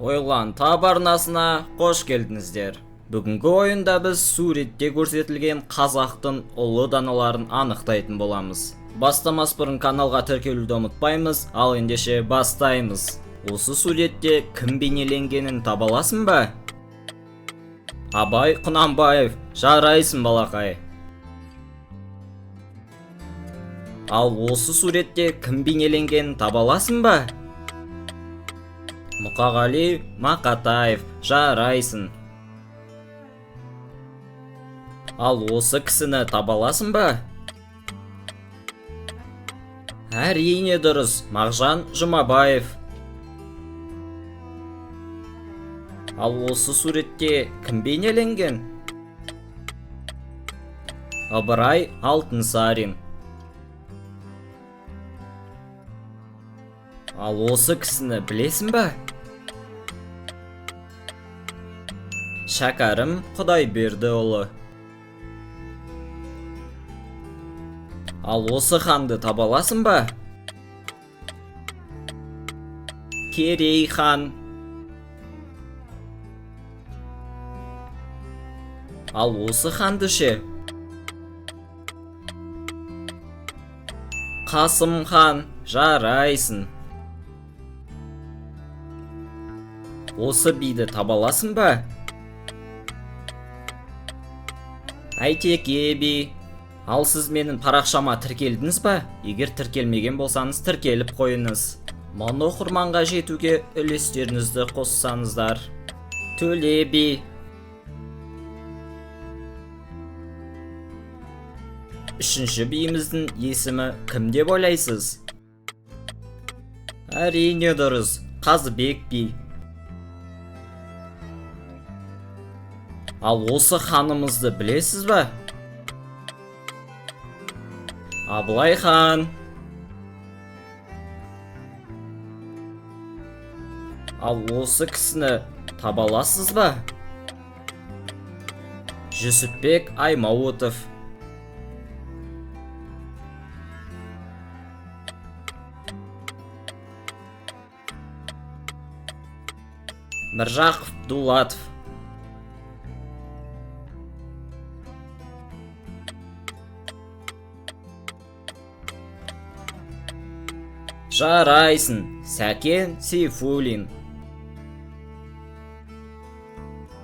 Ойлан Тап арнасына қош келдіңіздер. Бүгінгі ойында біз суретте көрсетілген қазақтың ұлы даналарын анықтайтын боламыз. Бастамас бұрын каналға тіркелуді ұмытпаймыз, ал ендеше бастаймыз. Осы суретте кім бейнеленгенін таба аласың ба? Абай Құнанбаев, жарайсың балақай. Ал осы суретте кім бейнеленгенін таба аласың ба? Мұқағали Мақатаев, жарайсың. Ал осы кісіні таба аласың ба? Әрине дұрыс, Мағжан Жұмабаев. Ал осы суретте кім бейнеленген? Ыбырай Алтынсарин. Ал осы кісіні білесің ба? Шәкәрім Құдайбердіұлы. Ал осы ханды таба аласың ба? Керей хан. Ал осы ханды ше? Қасым хан, жарайсың. Осы биді таба аласың ба? Әйтеке би. Ал сіз менің парақшама тіркелдіңіз ба? Егер тіркелмеген болсаңыз, тіркеліп қойыңыз. 1000 оқырманға жетуге үлестеріңізді қоссаңыздар. Төле би. Үшінші биіміздің есімі кім деп ойлайсыз? Әрине дұрыс, Қазыбек би. Ал осы ханымызды білесіз ба? Абылай хан. Ал осы кісіні таба аласыз ба? Жүсіпбек Аймауытов. Міржақып Дулатов. Жарайсың, Сәкен Сейфуллин.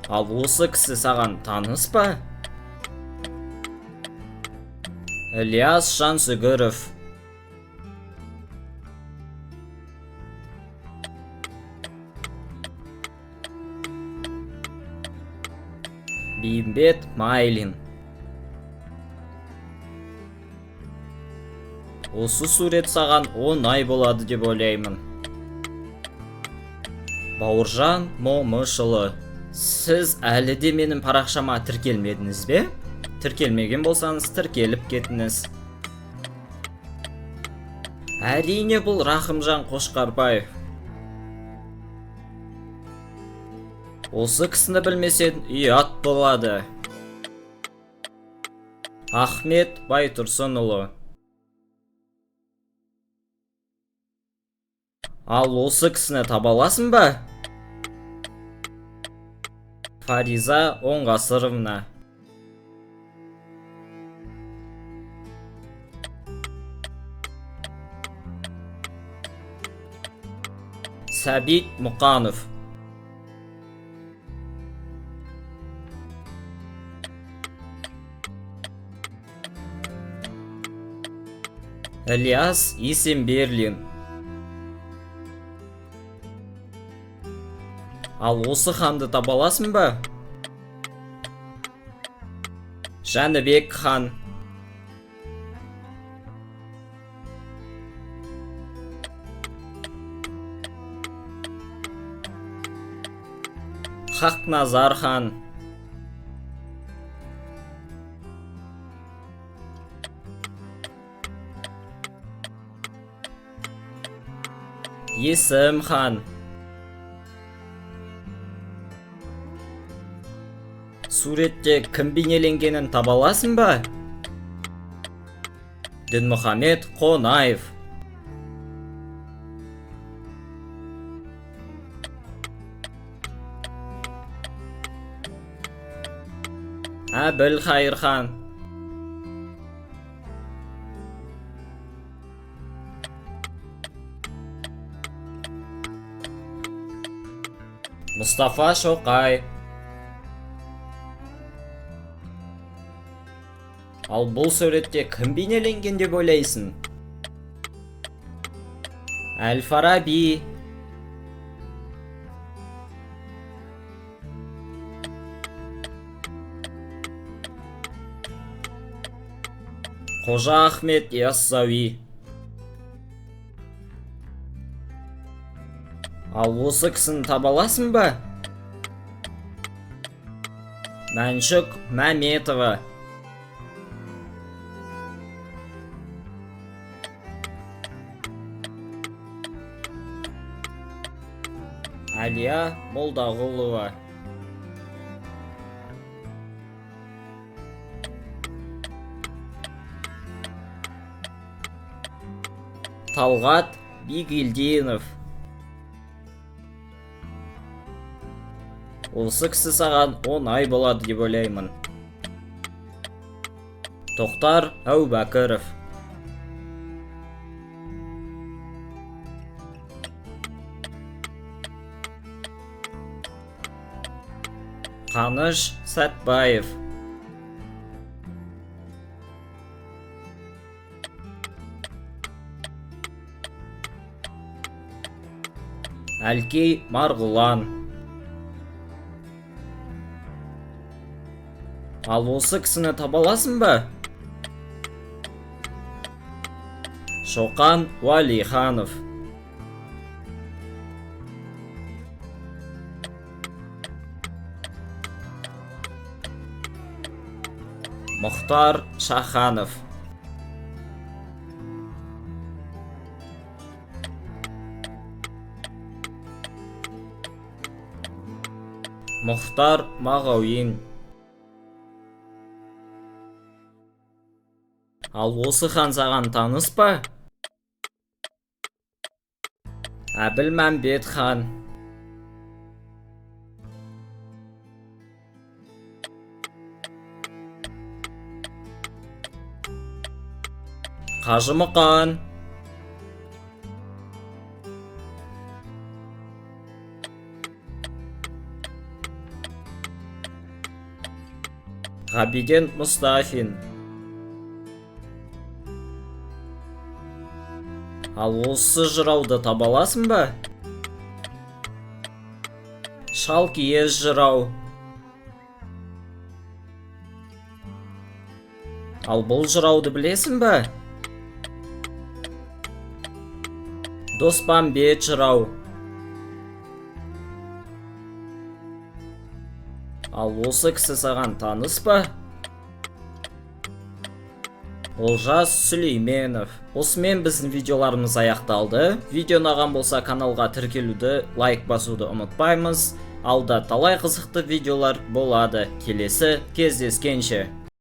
Ал осы кісі саған таныс па? Ілияс Жансүгіров. Бейімбет Майлин. Осы сурет саған оңай болады деп ойлаймын. Бауыржан Момышұлы. Сіз әлі де менің парақшама тіркелмедіңіз бе? Тіркелмеген болсаңыз, тіркеліп кетіңіз. Әрине бұл Рахымжан Қошқарбаев. Осы кісіні білмесең ұят болады. Ахмет Байтұрсынұлы. Ал осы кісіні таба аласың ба? Фариза Оңғасыровна. Сәбит Мұқанов. Ілияс Есенберлин. Ал осы ханды таба аласың ба? Жәнібек хан. Хақназар хан. Есім хан. Суретте кім бейнеленгенін таба аласың ба? Дінмұхамед Қонаев. Әбілхайыр хан. Мұстафа Шоқай. Ал бұл суретте кім бейнеленген деп ойлайсың? Әл-Фараби. Қожа Ахмет Яссауи. Ал осы кісіні таба аласың ба? Мәншүк Мәметова. Әлия Молдағұлова. Талғат Бигелдинов. Осы кісі саған оңай болады деп ойлаймын. Тоқтар Әубәкіров. Қаныш Сәтбаев. Әлкей Марғұлан. Ал осы кісіні таба аласың ба? Шоқан Уәлиханов. Мұхтар Шаханов. Мұхтар Мағауин. Ал осы хан саған таныс па? Әбілмәмбет хан. Қажымұқан. Ғабиден Мұстафин. Ал осы жырауды таба аласың ба? Шалкиез жырау. Ал бұл жырауды білесің ба? Доспамбет жырау. Ал осы кісі саған таныс па? Олжас Сүлейменов. Осымен біздің видеоларымыз аяқталды. Видео ұнаған болса каналға тіркелуді, лайк басуды ұмытпаймыз. Алда талай қызықты видеолар болады. Келесі кездескенше.